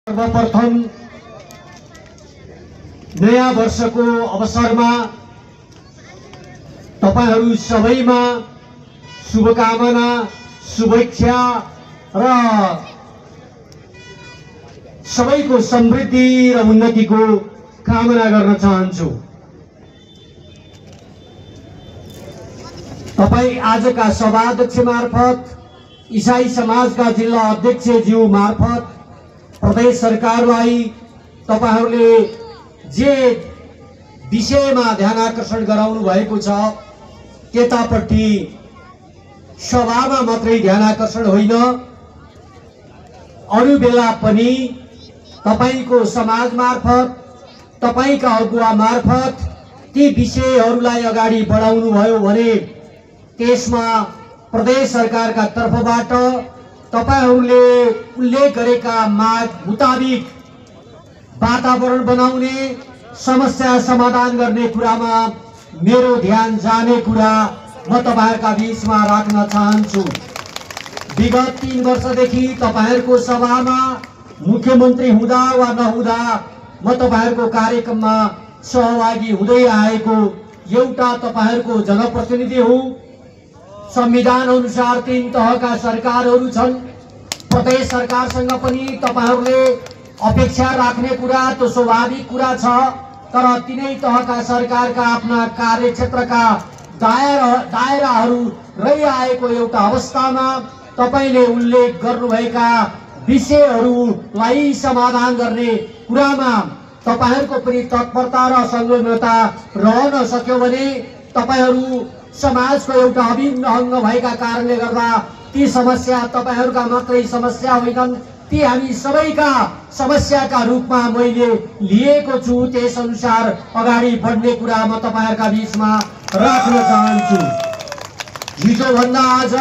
सर्वप्रथम नयाँ वर्षको अवसरमा तपाईहरु सबैमा शुभकामना, शुभेच्छा र सबैको समृद्धि र उन्नतिको कामना गर्न चाहन्छु। तपाई आजका सभाध्यक्ष मार्फत, इसाई समाजका जिल्ला अध्यक्षज्यू मार्फत प्रदेश सरकारलाई तपाईहरुले जे विषयमा ध्यानाकर्षण गराउनु भएको छ त्यतापट्टि सभामा मात्रै ध्यानाकर्षण होइन, अरु बेला पनि तपाईको समाज मार्फत, तपाईका अगुवा मार्फत ती विषयहरूलाई अगाडि बढाउनु भयो भने त्यसमा प्रदेश सरकारका तर्फबाट तपाईहरुले उल्लेख गरेका माग मुताबिक वातावरण बनाउने, समस्या समाधान गर्ने कुरामा मेरो ध्यान जाने कुरा म तपाईहरुका बीचमा राख्न चाहन्छु। विगत 3 वर्षदेखि तपाईहरुको सभामा मुख्यमन्त्री हुँदा वा नहुँदा म तपाईहरुको कार्यक्रममा सहभागी हुँदै आएको एउटा तपाईहरुको जनप्रतिनिधि हुँ। संविधान अनुसार 3 तहका सरकारहरू छन्। प्रदेश सरकारसँग पनि तपाईहरुले अपेक्षा राख्ने कुरा त स्वाभाविक कुरा छ, तर तीनै तहका सरकारका आफ्ना कार्यक्षेत्रका दायराहरू रहिआएको एउटा अवस्थामा तपाईले उल्लेख गर्नुभएका विषयहरूलाई समाधान गर्ने कुरामा तपाईहरुको पनि तत्परता र संलग्नता रहन सक्यो भने तपाईहरु समाजको एउटा अभिन्न अंग भएका कारणले गर्दा ती समस्या तपाईहरुका मात्रै समस्या होइनन्, ती हामी सबैका समस्याका रूपमा मैले लिएको छु। त्यस अनुसार अगाडि बढ्ने कुरा म तपाईहरुका बीचमा राख्न चाहन्छु। हिजो भन्दा आज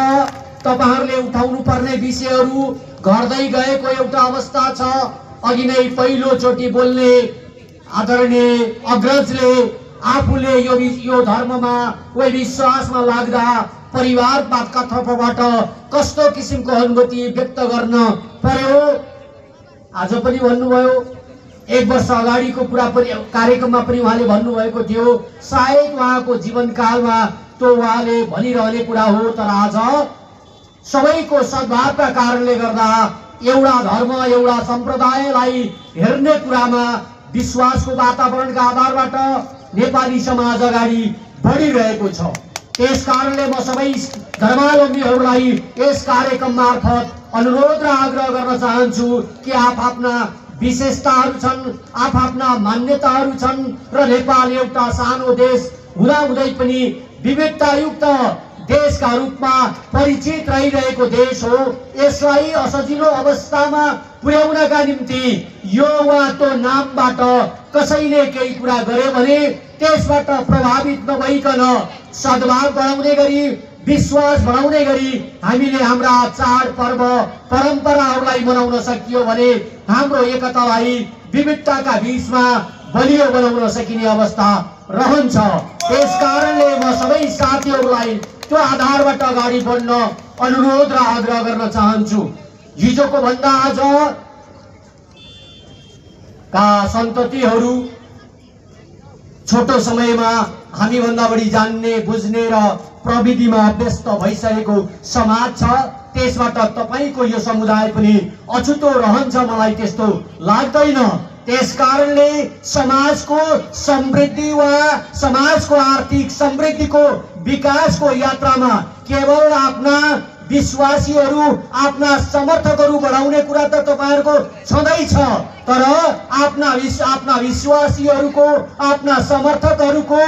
तपाईहरुले उठाउनु पर्ने विषयहरू घट्दै गएको एउटा अवस्था छ। अघि नै पहिलो चोटी बोल्ने आदरणीय अग्रजले आफूले यो धर्ममा वा विश्वासमा लाग्दा परिवारका तर्फबाट कस्तो किसिमको अनुभूति व्यक्त गर्न पर्यो आज पनि भन्नुभयो। 1 वर्ष अगाडिको कुरा पनि कार्यक्रममा पनि उहाँले भन्नुभएको थियो। सायद उहाँको जीवनकालमा त्यो उहाँले भनिरहने कुरा हो, तर आज सबैको सद्भावका कारणले गर्दा एउटा धर्म, एउटा सम्प्रदायलाई हेर्ने कुरामा विश्वासको वातावरणका आधारबाट नेपाली समाज अगाडि बढिरहेको छ। त्यस कारणले म सबै धर्मावलम्बीहरूलाई यस कार्यक्रम मार्फत अनुरोध र आग्रह गर्न चाहन्छु कि आफ्ना विशेषताहरू छन्, आफ्ना मान्यताहरू छन् र नेपाल एउटा सानो देश हुँदाहुँदै पनि विविधतायुक्त देशका रूपमा परिचित रहिरहेको देश हो। यसलाई असजिलो अवस्थामा पुर्याउनका निम्ति यो वा त्यो नामबाट कसैले केही कुरा गर्यो भने त्यसबाट प्रभावित नभइकन सद्भाव बढाउने गरी, विश्वास बढाउने गरी हामीले हाम्रा चाड पर्व परम्पराहरूलाई मनाउन सकियो भने हाम्रो एकतालाई विविधताका बीचमा बलियो बनाउन सकिने अवस्था रहन्छ। त्यस कारणले म सबै साथीहरूलाई त्यो आधारबाट अगाडि बढ्न अनुरोध र आग्रह गर्न चाहन्छु। हिजोको भन्दा आज का सन्ततिहरू छोटो समयमा हामी भन्दा बढी जान्ने, बुझ्ने र प्रविधिमा अभ्यस्त भइसकेको समाज छ। त्यसबाट तपाईको यो समुदाय पनि अछुतो रहन्छ मलाई त्यस्तो लाग्दैन। त्यस कारणले समाजको समृद्धि वा समाजको आर्थिक समृद्धिको विकासको यात्रामा केवल आफ्ना विश्वासीहरू, आफ्ना समर्थकहरू बढाउने कुरा त तपाईहरुको छँदैछ, तर आफ्ना विश्वासीहरूको, आफ्ना समर्थकहरूको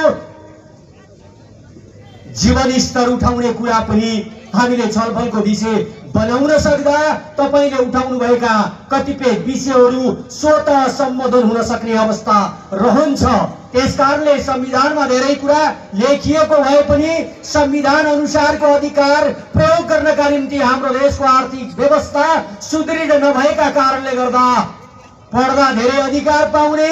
जीवन स्तर उठाउने कुरा पनि हामीले छलफलको विषय बनाउन सक्दा तपाईले उठाउनु भएका कतिपय विषयहरू स्वतः सम्बोधन हुन सक्ने अवस्था रहन्छ। त्यसकारणले संविधानमा धेरै कुरा लेखिएको भए पनि संविधान अनुसारको अधिकार प्रयोग गर्नका निम्ति हाम्रो देशको आर्थिक व्यवस्था सुदृढ नभएका कारणले गर्दा पढ्दा धेरै अधिकार पाउने,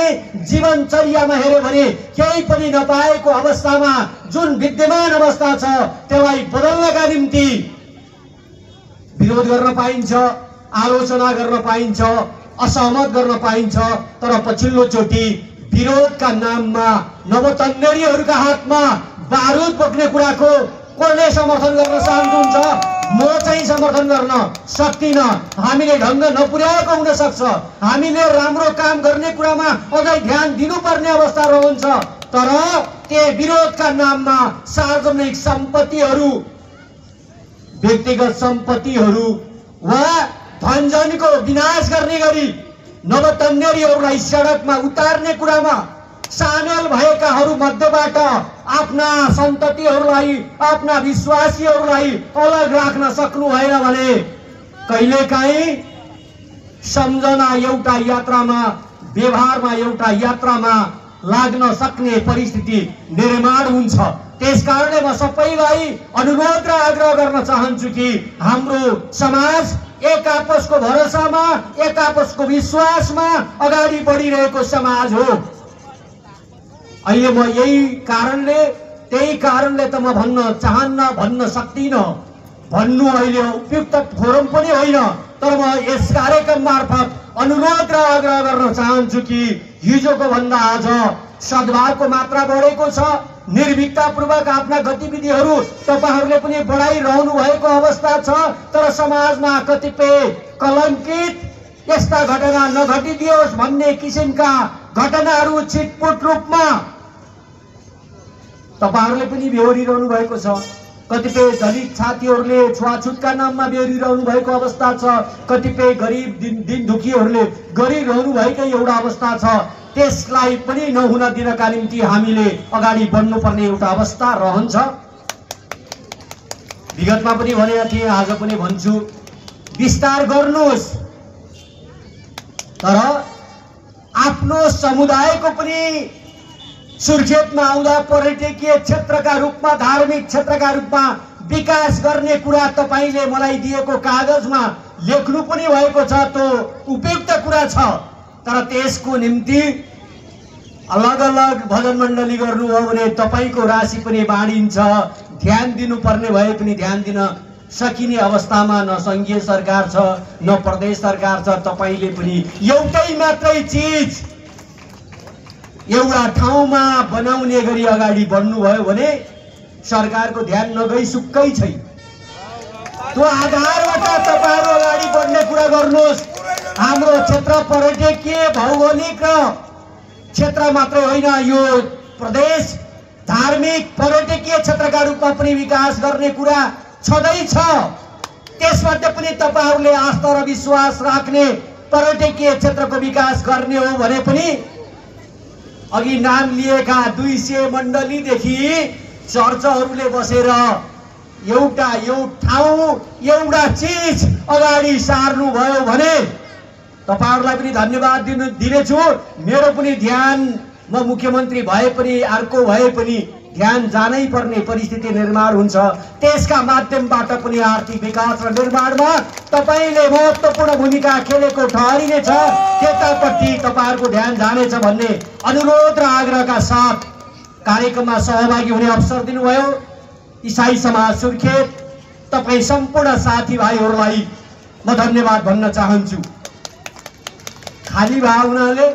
जीवनचर्यामा हेर्यो भने केही पनि नपाएको अवस्थामा जुन विद्यमान अवस्था छ त्यसलाई बदल्नका निम्ति विरोध गर्न पाइन्छ, आलोचना गर्न पाइन्छ, असहमत गर्न पाइन्छ, तर पछिल्लो चोटि विरोधका नाममा नवतन्नेरीहरूका हातमा बारुद बोक्ने कुराको कसले समर्थन गर्न चाहनुहुन्छ? म चाहिँ समर्थन गर्न सक्दिनँ। हामीले ढङ्ग नपुर्याएको हुन सक्छ, हामीले राम्रो काम गर्ने कुरामा अझै ध्यान दिनुपर्ने अवस्था रहन्छ, तर त्यो विरोधका नाममा सार्वजनिक सम्पत्तिहरू, व्यक्तिगत सम्पत्तिहरू वा धनजनको विनाश गर्ने गरी नवतन्नेरीहरूलाई सडकमा उतार्ने कुरामा सामेल भएकाहरू मध्येबाट आफ्ना सन्ततिहरूलाई, आफ्ना विश्वासीहरूलाई अलग राख्न सक्नु भएन भने कहिलेकाहीँ सम्झना एउटा यात्रामा, व्यवहारमा एउटा यात्रामा लाग्न सक्ने परिस्थिति निर्माण हुन्छ। त्यसकारणले म सबैलाई अनुरोध र आग्रह गर्न चाहन्छु कि हाम्रो समाज एक आपसको भरोसामा, एक आपसको विश्वासमा अगाडि बढिरहेको समाज हो। अहिले म त्यही कारणले त म भन्न चाहन्न, भन्न सक्दिनँ, भन्नु अहिले उपयुक्त फोरम पनि होइन, तर म यस कार्यक्रम मार्फत अनुरोध र आग्रह गर्न चाहन्छु कि हिजोको भन्दा आज सद्भावको मात्रा बढेको छ। निर्भीकतापूर्वक आफ्ना गतिविधिहरू तपाईहरूले पनि बढाइरहनु भएको अवस्था छ, तर समाजमा कतिपय कलङ्कित यस्ता घटना नघटिदियोस् भन्ने किसिमका घटनाहरू छिटपुट रूपमा तपाईहरूले पनि बेहोरिरहनु भएको छ। कतिपय दलित साथीहरूले छुवाछुतका नाममा बेहोरिरहनु भएको अवस्था छ, कतिपय गरिब दिन दुखीहरूले गरिरहनु भएकै एउटा अवस्था छ। त्यसलाई पनि नहुन दिनका निम्ति हामीले अगाडि बढ्नुपर्ने एउटा अवस्था रहन्छ। विगतमा पनि भनेका थिएँ, आज पनि भन्छु, विस्तार गर्नुहोस्, तर आफ्नो समुदायको पनि सुर्खेतमा आउँदा पर्यटकीय क्षेत्रका रूपमा, धार्मिक क्षेत्रका रूपमा विकास गर्ने कुरा तपाईले मलाई दिएको कागजमा लेख्नु पनि भएको छ, त्यो उपयुक्त कुरा छ, तर त्यसको निम्ति अलग अलग भजन मण्डली गर्नुभयो भने तपाईको राशि पनि बाँडिन्छ। ध्यान दिनुपर्ने भए पनि ध्यान दिन सकिने अवस्थामा न संघीय सरकार छ, न प्रदेश सरकार छ। तपाईले पनि एउटै मात्रै चिज एउटा ठाउँमा बनाउने गरी अगाडि बढ्नुभयो भने सरकारको ध्यान नगई सुक्कै छैन। त्यो आधारबाट तपाईहरु अगाडि बढ्ने कुरा गर्नुहोस्। हाम्रो क्षेत्र पर्यटकीय भौगोलिक र क्षेत्र मात्रै होइन, यो प्रदेश धार्मिक पर्यटकीय क्षेत्रका रूपमा पनि विकास गर्ने कुरा छँदैछ। त्यसबाट पनि तपाईहरुले आस्था र विश्वास राख्ने पर्यटकीय क्षेत्रको विकास गर्ने हो भने पनि अघि नाम लिएका 200 मण्डलीदेखि चर्चहरूले बसेर एउटा ठाउँ एउटा चिज अगाडि सार्नु भयो भने तपाईहरुलाई पनि धन्यवाद दिनेछु। मेरो पनि ध्यान, म मुख्यमन्त्री भए पनि अर्को भए पनि ध्यान जानै पर्ने परिस्थिति निर्माण हुन्छ। त्यसका माध्यमबाट पनि आर्थिक विकास र निर्माणमा तपाईले महत्त्वपूर्ण भूमिका खेलेको ठहरिनेछ। त्यतापट्टि तपाईहरुको ध्यान जानेछ भन्ने अनुरोध र आग्रहका साथ कार्यक्रममा सहभागी हुने अवसर दिनुभयो इसाई समाज सुर्खेत, तपाई सम्पूर्ण साथीभाइहरूलाई म धन्यवाद भन्न चाहन्छु। खाली भावनाले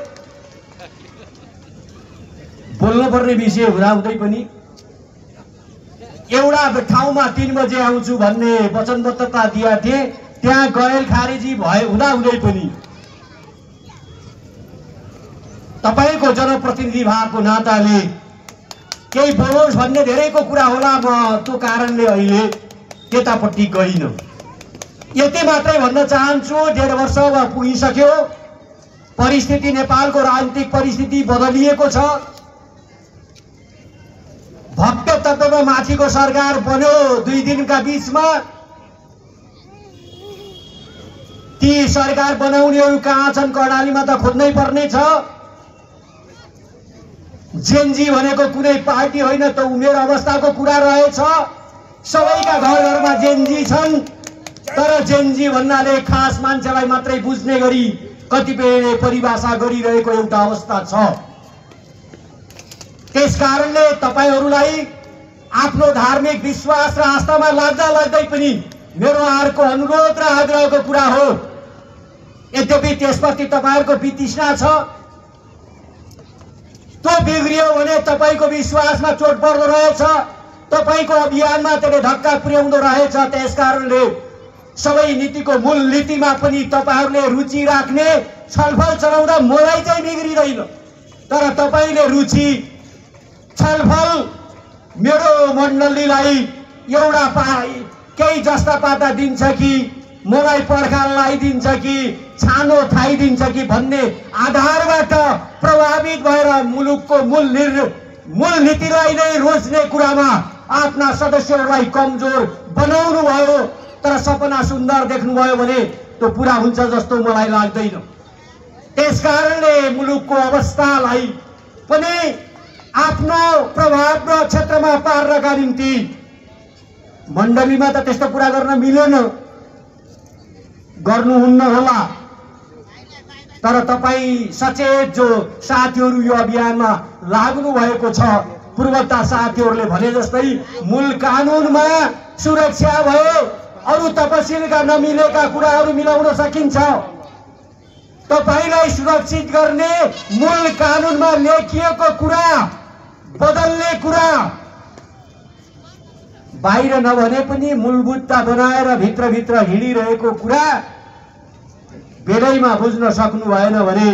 बोल्नुपर्ने विषय हुँदाहुँदै पनि एउटा ठाउँमा 3 बजे आउँछु भन्ने वचनबद्धता दिएका थिए, त्यहाँ गैर खारेजी भए हुँदाहुँदै पनि तपाईको जनप्रतिनिधि भएको नाताले केही बोलोस् भन्ने धेरैको कुरा होला। म त्यो कारणले अहिले त्यतापट्टि गइन। यति मात्रै भन्न चाहन्छु, 1.5 वर्ष पुगिसक्यो, परिस्थिति नेपालको राजनीतिक परिस्थिति बदलिएको छ। भक्त तत्त्वमा माथिको सरकार बन्यो 2 दिनका बीचमा। ती सरकार बनाउनेहरू कहाँ छन्? कर्णालीमा त खोज्नै पर्ने छ। जेनजी भनेको कुनै पार्टी होइन, त उमेर अवस्थाको कुरा रहेछ। सबैका घर-घरमा जेनजी छन्, तर जेनजी भन्नाले खास मान्छेलाई मात्रै बुझ्ने गरी कतिपयले परिभाषा गरिरहेको एउटा अवस्था छ। त्यसकारणले तपाईहरुलाई आफ्नो धार्मिक विश्वास र आस्थामा लाग्दा लाग्दै पनि मेरो अर्को अनुरोध र आग्रहको कुरा हो, यद्यपि त्यसप्रति तपाईहरुको वितृष्णा छ, त्यो बिग्रियो भने तपाईको विश्वासमा चोट पर्दो रहेछ, तपाईको अभियानमा त्यसले धक्का पुर्याउँदो रहेछ। त्यसकारणले सबै नीतिको मूल नीतिमा पनि तपाईहरुले रुचि राख्ने छलफल चलाउँदा मलाई चाहिँ बिग्रिदैन, तर तपाईले रुचि छलफल मेरो मण्डलीलाई एउटा केही जस्ता पाता दिन्छ कि मलाई पर्खाल लगाइदिन्छ कि छानो थाइदिन्छ कि भन्ने आधारबाट प्रभावित भएर मुलुकको मूल नीतिलाई नै रोज्ने कुरामा आफ्ना सदस्यहरूलाई कमजोर बनाउनु भयो। तर सपना सुन्दर देख्नुभयो भने त्यो पूरा हुन्छ जस्तो मलाई लाग्दैन। त्यसकारणले मुलुकको अवस्थालाई पनि आफ्नो प्रभाव र क्षेत्रमा पार्नका निम्ति मण्डलीमा त त्यस्तो कुरा गर्न मिलेन, गर्नुहुन्न होला, तर तपाई सचेत जो साथीहरू यो अभियानमा लाग्नु भएको छ, पूर्वता साथीहरूले भने जस्तै मूल कानुनमा सुरक्षा भयो, अरु तपसिलका नमिलेका कुराहरू मिलाउन सकिन्छ। तपाईलाई सुरक्षित गर्ने मूल कानुनमा लेखिएको कुरा बदल्ने कुरा बाहिर नभने पनि मूलभूतता बनाएर भित्र हिँडिरहेको कुरा बेलैमा बुझ्न सक्नु भएन भने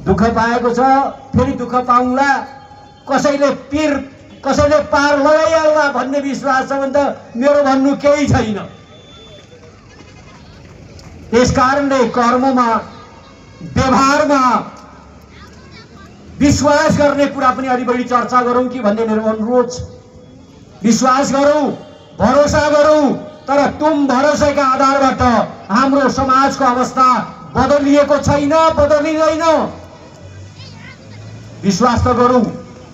दुःख पाएको छ, फेरि दुःख पाउँला, कसैले पार लगाइहाल्ला भन्ने विश्वास छ भने त मेरो भन्नु केही छैन। त्यसकारणले कर्ममा व्यवहारमा विश्वास गर्ने कुरा पनि अलि बढी चर्चा गरौं कि भन्ने मेरो अनुरोध छ। विश्वास गरौं, भरोसा गरौं, तर तुम भरोसाका आधारबाट हाम्रो समाजको अवस्था बदलिएको छैन, बदलिँदैन। विश्वास त गरौं,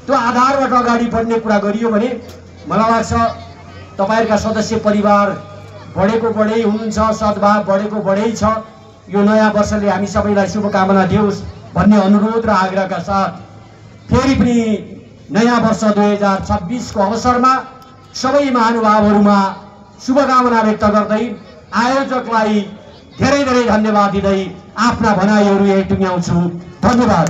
त्यो आधारबाट अगाडि बढ्ने कुरा गरियो भने मलाई लाग्छ तपाईहरुका सदस्य परिवार बढेको बढै हुनुहुन्छ, सद्भाव बढेको बढै छ। यो नयाँ वर्षले हामी सबैलाई शुभकामना दियोस् भन्ने अनुरोध र आग्रहका साथ फेरि पनि नयाँ वर्ष 2026 को अवसरमा सबै महानुभावहरुमा शुभकामना व्यक्त गर्दै आयोजकलाई धेरै धेरै धन्यवाद दिँदै आफ्ना भनाइहरू यही टुङ्ग्याउँछु। धन्यवाद।